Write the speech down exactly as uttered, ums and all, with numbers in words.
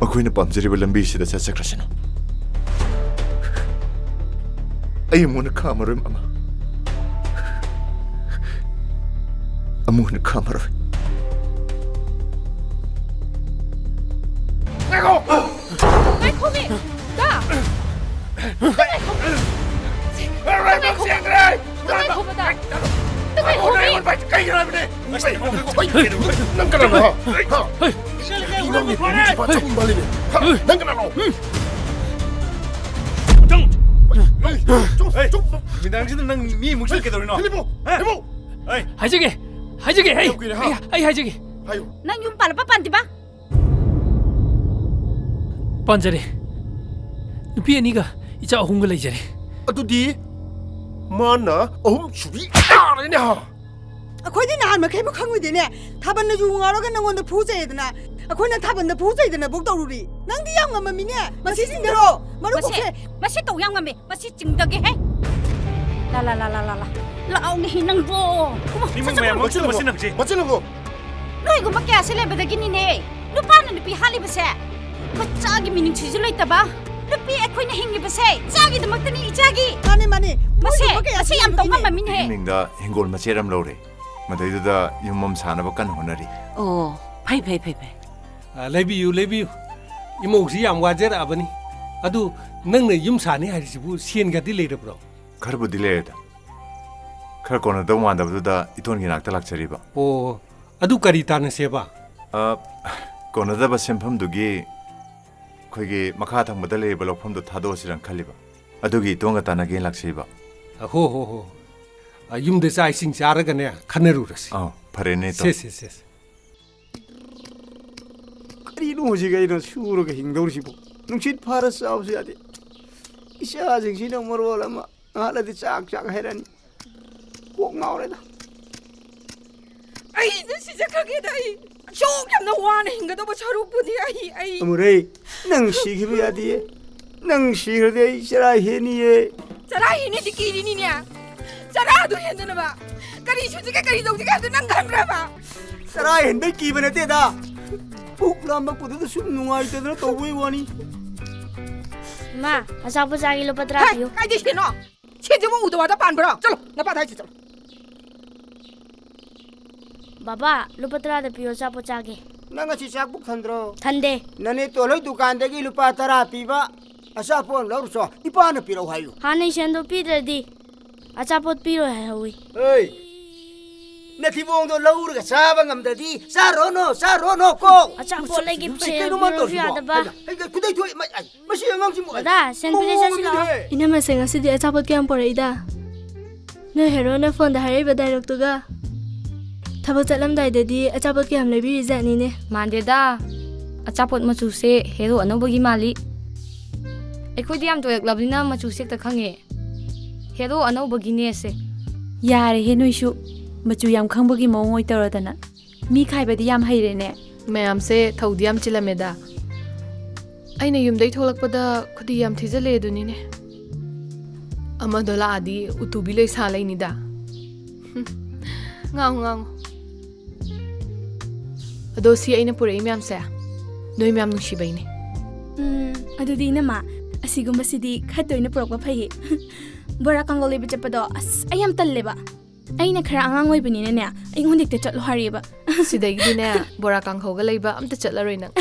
ꯃꯈꯣꯏꯅ ꯄꯥꯝꯖꯔꯤꯕ ꯂꯝꯕꯤꯁꯤꯗ ꯆꯠꯆꯈ꯭ꯔꯁꯅꯨ꯫ ꯑꯩ ꯑꯃꯨꯛ ꯍꯟꯅ ꯈꯥꯝꯃꯔꯣꯏ, ꯃꯃꯥ꯫ ꯑꯃꯨꯛ ꯍꯟꯅ ꯈꯥꯝꯃꯔꯣꯏ꯫ ꯉꯥꯏꯈꯣ! ꯉꯥꯏꯈꯣꯃꯤ! ꯗꯥ! ꯉꯥꯏꯈꯣ! ꯉꯥꯏꯈꯣ! ꯉꯥꯏꯈꯣ! ꯉꯥꯏꯈꯣ! ꯀꯩꯒꯤꯅꯣ ꯍꯥꯏꯕꯅꯦ? ꯅꯪ ꯀꯅꯥꯅꯣ? ꯍꯥ? ꯍꯥ? ꯅꯪꯒꯤ ꯅꯨꯄꯤ ꯅꯨꯄꯤ ꯐꯥ ꯆꯠꯄ ꯃꯥꯜꯂꯤꯅꯦ꯫ ꯍꯥ? ꯅꯪ ꯀꯅꯥꯅꯣ? ꯆꯨꯝ! ꯆꯨꯝ! ꯆꯨꯝ! ꯅꯨꯃꯤꯗꯥꯡꯁꯤꯗ ꯅꯪ ꯃꯤ ꯑꯃꯨꯛ ꯁꯤꯗ ꯀꯩꯗꯧꯔꯤꯅꯣ? ꯐꯤꯂꯤꯞꯄꯣ! ꯍꯥ? ꯐꯤꯂꯤꯞꯄꯣ! ꯍꯥꯏꯖꯒꯦ! ꯍꯥꯏꯖꯒꯦ! ꯑꯩ, ꯀꯌꯥꯝ ꯀꯨꯏꯔꯦ, ꯍꯥ? ꯑꯩ, ꯑꯩ ꯍꯥꯏꯖꯒꯦ! ꯍꯥꯏꯌꯨ꯫ ꯅꯪ ꯌꯨꯝ ꯄꯥꯜꯂꯕ ꯄꯥꯟꯗ꯭ꯔꯤꯕ? ꯄꯥꯟꯖꯔꯦ꯫ ꯅꯨꯄꯤ ꯑꯅꯤꯒ ꯏꯆꯥ ꯑꯍꯨꯝꯒ ꯂꯩꯖꯔꯦ꯫ ꯑꯗꯨꯗꯤ ꯃꯥꯅ ꯑꯍꯨꯝ ꯁꯨꯕꯤ ꯇꯥꯔꯦꯅꯦ, ꯍꯥ? ꯑꯩꯈꯣꯏꯗꯤ ꯅꯍꯥꯟ ꯃꯈꯩꯕꯨ ꯈꯪꯉꯨꯗꯦꯅꯦ꯫ ꯊꯥꯕꯜꯅ ꯌꯨ ꯉꯥꯎꯔꯒ ꯅꯪꯉꯣꯟꯗ ꯐꯨ ꯆꯩꯗꯅ, ꯑꯩꯈꯣꯏꯅ ꯊꯥꯕꯜꯗ ꯐꯨ ꯆꯩꯗꯅꯐꯥꯎ ꯇꯧꯔꯨꯔꯤ꯫ ꯅꯪꯗꯤ ꯌꯥꯝ ꯉꯝꯃꯝꯃꯤꯅꯦ꯫ ꯃꯁꯤ ꯆꯤꯡꯊꯔꯣ, ꯃꯔꯨꯞ ꯃꯁꯤ, ꯀꯣꯛꯁꯦ꯫ ꯃꯁꯤ ꯇꯧ ꯌꯥꯝ ꯉꯝꯃꯦ꯫ ꯃꯁꯤ ꯆꯤꯡꯊꯒꯦꯍꯦ꯫ ꯂꯥ, ꯂꯥ, ꯂꯥ, ꯂꯥ, ꯂꯥ, ꯂꯥ꯫ ꯂꯥꯛꯑꯣꯅꯦꯍꯦ ꯅꯪꯕꯣ꯫ ꯀꯃꯣꯟ, ꯃꯤ ꯁꯠ, ꯁꯠ, ꯃꯌꯥꯝ ꯀꯃꯣꯟ꯫ ꯃꯁꯤ ꯅꯪꯕꯣ꯫ ꯃꯁꯤ ꯅꯪꯕꯣ꯫ ꯅꯣꯏꯒꯨꯝꯕ ꯀꯌꯥꯁꯦ ꯂꯩꯕꯗꯒꯤꯅꯤꯅꯦ ꯅꯨꯄꯥꯅ ꯅꯨꯄꯤ ꯍꯥꯠꯂꯤꯕꯁꯦ꯫ ꯃꯆꯥꯒꯤ ꯃꯤꯅꯨꯡꯁꯤꯁꯨ ꯂꯩꯇꯕ꯫ ꯅꯨꯄꯤ ꯑꯩꯈꯣꯏꯅ ꯍꯤꯡꯉꯤꯕꯁꯦ ꯏꯆꯥꯒꯤꯗꯃꯛꯇꯅꯤ, ꯏꯆꯥꯒꯤ꯫ ꯃꯥꯅꯦ, ꯃꯥꯅꯦ꯫ ꯃꯁꯦ, ꯅꯣꯏꯒꯨꯝꯕ ꯀꯌꯥꯁꯦ ꯃꯁꯦ ꯌꯥꯝ ꯇꯧ ꯂꯩꯕꯗꯒꯤꯅꯦ꯫ ꯉꯝꯕ ꯃꯤꯅꯦ꯫ ꯏꯃꯤꯡꯗ ꯍꯤꯡꯒꯣꯜ ꯃꯆꯦꯠ ꯑꯃ ꯂꯧꯔꯦ꯫ ꯃꯗꯩꯗꯨꯗ ꯌꯨꯝ ꯑꯃ ꯁꯥꯅꯕ ꯀꯟꯅ ꯍꯣꯠꯅꯔꯤ꯫ ꯑꯣ, ꯐꯩ, ꯐꯩ, ꯐꯩ, ꯐꯩ꯫ ꯑ, ꯂꯩꯕꯤꯌꯨ, ꯂꯩꯕꯤꯌꯨ꯫ ꯏꯃꯧꯁꯤ ꯌꯥꯝ ꯋꯥꯖꯔꯛꯑꯕꯅꯤ꯫ ꯑꯗꯨ ꯅꯪꯅ ꯌꯨꯝ ꯁꯥꯅꯤ ꯍꯥꯏꯔꯤꯁꯤꯕꯨ ꯁꯦꯟꯒꯗꯤ ꯂꯩꯔꯕ꯭ꯔꯣ? ꯈꯔꯕꯨꯗꯤ ꯂꯩꯔꯦꯗ꯫ ꯈꯔ ꯀꯣꯟꯅꯗꯧ ꯃꯥꯟꯗꯕꯗꯨꯗ ꯏꯇꯣꯟꯒꯤ ꯅꯥꯛꯇ ꯂꯥꯛꯆꯔꯤꯕ꯫ ꯑꯣ, ꯑꯗꯨ ꯀꯔꯤ ꯇꯥꯟꯅꯁꯦꯕ? ꯑ, ꯀꯣꯟꯅꯗꯕ ꯁꯦꯟꯐꯝꯗꯨꯒꯤ ꯑꯩꯈꯣꯏꯒꯤ ꯃꯈꯥ ꯊꯪꯕꯗ ꯂꯩꯔꯤꯕ ꯂꯧꯐꯝꯗꯣ ꯊꯥꯗꯣꯛꯑꯁꯤꯔꯅ ꯈꯜꯂꯤꯕ꯫ ꯑꯗꯨꯒꯤ ꯏꯇꯣꯟꯒ ꯇꯥꯟꯅꯒꯦꯅ ꯂꯥꯛꯆꯩꯕ꯫ ꯑ, ꯍꯣ, ꯍꯣ, ꯍꯣ꯫ ꯑ, ꯌꯨꯝꯗ ꯆꯥꯛ ꯏꯁꯤꯡ ꯆꯥꯔꯒꯅꯦ, ꯈꯟꯅꯔꯨꯔꯁꯤ꯫ ꯑꯥ, ꯐꯔꯦꯅꯦ, ꯏꯇꯥꯎ꯫ ꯁꯦ, ꯁꯦ, ꯁꯦ, ꯁꯦ꯫ ꯀꯔꯤꯅꯣ ꯍꯧꯖꯤꯛ ꯑꯩꯅ ꯁꯨꯔꯒ ꯍꯤꯡꯗꯧꯔꯤꯁꯤꯕꯨ? ꯅꯨꯡꯁꯤꯠ ꯐꯥꯔ ꯆꯥꯕꯁꯨ ꯌꯥꯗꯦ꯫ ꯏꯆꯥꯁꯤꯡꯁꯤꯅ ꯃꯔꯣꯜ ꯑꯃ ꯉꯥꯏꯍꯥꯛ ꯂꯩꯔꯗꯤ ꯆꯥꯛ ꯆꯥꯛ ꯍꯥꯏꯔꯛꯑꯅꯤ꯫ ꯀꯣꯛ ꯉꯥꯎꯔꯦꯗ꯫ ꯑꯩ ꯁꯤꯖꯈ꯭ꯔꯒꯦꯗ ꯑꯩ꯫ ꯑꯁꯨꯛ ꯌꯥꯝꯅ ꯋꯥꯅ ꯍꯤꯡꯒꯗꯧꯕ ꯁꯔꯨꯛꯄꯨꯗꯤ ꯑꯩ, ꯑꯩ꯫ ꯑꯃꯨꯔꯩ, ꯅꯪ ꯁꯤꯈꯤꯕ ꯌꯥꯗꯤꯌꯦ꯫ ꯅꯪ ꯁꯤꯈ꯭ꯔꯗꯤ ꯑꯩ ꯆꯔꯥ ꯍꯦꯟꯅꯤꯌꯦ꯫ ꯆꯔꯥ ꯍꯦꯟꯅꯤꯗꯤ ꯀꯤꯔꯤꯅꯤꯅꯦ꯫ ꯆꯔꯥꯗꯨ ꯍꯦꯟꯗꯅꯕ ꯀꯔꯤ ꯁꯨꯁꯤꯒꯦ, ꯀꯔꯤ ꯇꯧꯁꯤꯒꯦ ꯍꯥꯏꯕꯗꯨ ꯅꯪ ꯈꯪꯕ꯭ꯔꯕ? ꯆꯔꯥ ꯍꯦꯟꯕꯩ ꯀꯤꯕ ꯅꯠꯇꯦꯗ꯫ ꯄꯨꯛ ꯂꯥꯝꯃꯛꯄꯗꯨꯗ ꯁꯨꯝ ꯅꯨꯡꯉꯥꯏꯇꯗꯅ ꯇꯧꯕꯩ ꯋꯥꯅꯤ꯫ ꯏꯃꯥ, ꯑꯆꯥꯄꯣꯠ ꯆꯥꯒꯤ ꯂꯨꯄꯥ ꯇꯔꯥ ꯍꯦ, ꯄꯤꯌꯨ꯫ ꯀꯥꯏꯗꯩ ꯁꯦꯟꯅꯣ? ꯁꯦꯟꯁꯤꯕꯨ ꯎꯗꯕꯗ ꯄꯥꯟꯕ꯭ꯔꯣ? ꯆꯠꯂꯣ, ꯅꯄꯥ ꯊꯥꯏꯁꯤ ꯆꯠꯂꯣ꯫ ꯕꯥꯕꯥ, ꯂꯨꯄꯥ ꯇꯔꯥꯗ ꯄꯤꯌꯣ, ꯑꯆꯥꯄꯣꯠ ꯆꯥꯒꯦ꯫ ꯅꯪ ꯉꯁꯤ ꯆꯥꯛ ꯄꯨꯛ ꯊꯟꯗ꯭ꯔꯣ? ꯊꯟꯗꯦ꯫ ꯅꯅꯦ ꯇꯣꯜꯍꯣꯏ ꯗꯨꯀꯥꯟꯗꯒꯤ ꯂꯨꯄꯥ ꯇꯔꯥ ꯄꯤꯕ ꯑꯆꯥꯄꯣꯠ ꯑꯃ ꯂꯧꯔꯨꯆꯣ꯫ ꯏꯄꯥꯅ ꯄꯤꯔꯛꯎ ꯍꯥꯏꯌꯨ꯫ ꯍꯥꯟꯅꯩ ꯁꯦꯟꯗꯣ ꯄꯤꯗ꯭ꯔꯗꯤ ꯑꯆꯥꯄꯣꯠ ꯄꯤꯔꯣꯏ ꯍꯥꯏꯍꯧꯋꯤ꯫ ꯍꯦ, ꯅꯊꯤꯕꯣꯡꯗꯣ ꯂꯧꯔꯒ ꯆꯥꯕ ꯉꯝꯗ꯭ꯔꯗꯤ ꯆꯥꯔꯣꯅꯣ, ꯆꯥꯔꯣꯅꯣ ꯀꯣ꯫ ꯑꯆꯥꯄꯣꯠ ꯂꯩꯒꯦ ꯑꯩ ꯁꯦꯟ ꯀꯩꯅꯣ ꯃꯥ ꯄꯤꯔꯁꯨ ꯇꯧꯔꯤꯁꯤꯕꯣ? ꯌꯥꯗꯕ꯫ ꯍꯩꯃꯥ, ꯍꯩꯃꯥ, ꯈꯨꯗꯩ ꯊꯣꯛꯑꯦ, ꯃꯥꯏ, ꯑꯩ, ꯃꯁꯤ ꯑꯉꯥꯡꯁꯤꯃꯨꯛ, ꯑꯩ, ꯗꯥꯗꯥ, ꯁꯦꯟ ꯄꯤꯔꯦ, ꯆꯠꯁꯤ ꯂꯥꯛꯑꯣ꯫ ꯃꯑꯣꯡ ꯑꯃꯅꯤꯅꯦ꯫ ꯏꯅꯝꯃꯁꯦ ꯉꯁꯤꯗꯤ ꯑꯆꯥꯄꯣꯠ ꯀꯌꯥꯝ ꯄꯣꯔꯛꯏꯗ? ꯅꯣꯏ ꯍꯦꯔꯣꯅ ꯐꯣꯟꯗ ꯍꯥꯏꯔꯛꯏꯕ ꯗꯥꯏꯂꯣꯛꯇꯨꯒ꯫ ꯊꯕꯛ ꯆꯠꯂꯝꯗꯥꯏꯗꯗꯤ ꯑꯆꯥꯄꯣꯠ ꯀꯌꯥꯝ ꯂꯩꯕꯤꯔꯤꯖꯥꯠꯅꯤꯅꯦ꯫ ꯃꯥꯟꯗꯦꯗ, ꯑꯆꯥꯄꯣꯠ ꯃꯆꯨꯁꯦ ꯍꯦꯔꯣ ꯑꯅꯧꯕꯒꯤ ꯃꯥꯜꯂꯤ꯫ ꯑꯩꯈꯣꯏꯗꯤ ꯌꯥꯝ ꯇꯣꯏꯔꯛꯂꯕꯅꯤꯅ ꯃꯆꯨꯁꯦ ꯍꯦꯛꯇ ꯈꯪꯉꯦ꯫ ꯍꯦꯔꯣ ꯑꯅꯧꯕꯒꯤꯅꯦꯁꯦ꯫ ꯌꯥꯔꯦꯍꯦ ꯅꯣꯏꯁꯨ, ꯃꯆꯨ ꯌꯥꯝ ꯈꯪꯕꯒꯤ ꯃꯑꯣꯡ ꯑꯣꯏ ꯇꯧꯔꯗꯅ꯫ ꯃꯤ ꯈꯥꯏꯕꯗꯤ ꯌꯥꯝ ꯍꯩꯔꯦꯅꯦ꯫ ꯃꯌꯥꯝꯁꯦ ꯊꯧꯗꯤ ꯌꯥꯝ ꯆꯤꯜꯂꯝꯃꯦꯗ꯫ ꯑꯩꯅ ꯌꯨꯝꯗꯩ ꯊꯣꯛꯂꯛꯄꯗ ꯈꯨꯗꯤ ꯌꯥꯝ ꯊꯤꯖꯜꯂꯦ ꯑꯗꯨꯅꯤꯅꯦ꯫ ꯑꯃꯗꯣ ꯂꯥꯛꯑꯗꯤ ꯎꯇꯨꯕꯤ ꯂꯣꯏ ꯁꯥ ꯂꯩꯅꯤꯗ꯫ ꯉꯥꯡꯉꯨ, ꯉꯥꯡꯉꯨ꯫ ꯑꯗꯣ ꯁꯤ ꯑꯩꯅ ꯄꯨꯔꯛꯏ ꯃꯌꯥꯝꯁꯦ ꯅꯣꯏ ꯃꯌꯥꯝ ꯅꯨꯡꯁꯤꯕꯩꯅꯦ꯫ ꯎꯝ, ꯑꯗꯨꯗꯤ ꯏꯅꯝꯃ, ꯑꯁꯤꯒꯨꯝꯕꯁꯤꯗꯤ ꯈꯔ ꯇꯣꯏꯅ ꯄꯨꯔꯛꯄ ꯐꯩꯌꯦ꯫ ꯕꯣꯔꯥ ꯀꯥꯡꯒꯧ ꯂꯩꯕ ꯆꯠꯄꯗꯣ ꯑꯁ ꯑꯩ ꯌꯥꯝ ꯇꯜꯂꯦꯕ꯫ ꯑꯩꯅ ꯈꯔ ꯑꯉꯥꯡ ꯑꯣꯏꯕꯅꯤꯅꯅꯦ, ꯑꯩꯉꯣꯟꯗ ꯍꯦꯛꯇ ꯆꯠꯂꯣ ꯍꯥꯏꯔꯛꯑꯦꯕ꯫ ꯁꯤꯗꯒꯤꯗꯤꯅꯦ, ꯕꯣꯔꯥ ꯀꯥꯡꯍꯧꯒ ꯂꯩꯕ ꯑꯝꯇ ꯆꯠꯂꯔꯣꯏ ꯅꯪ꯫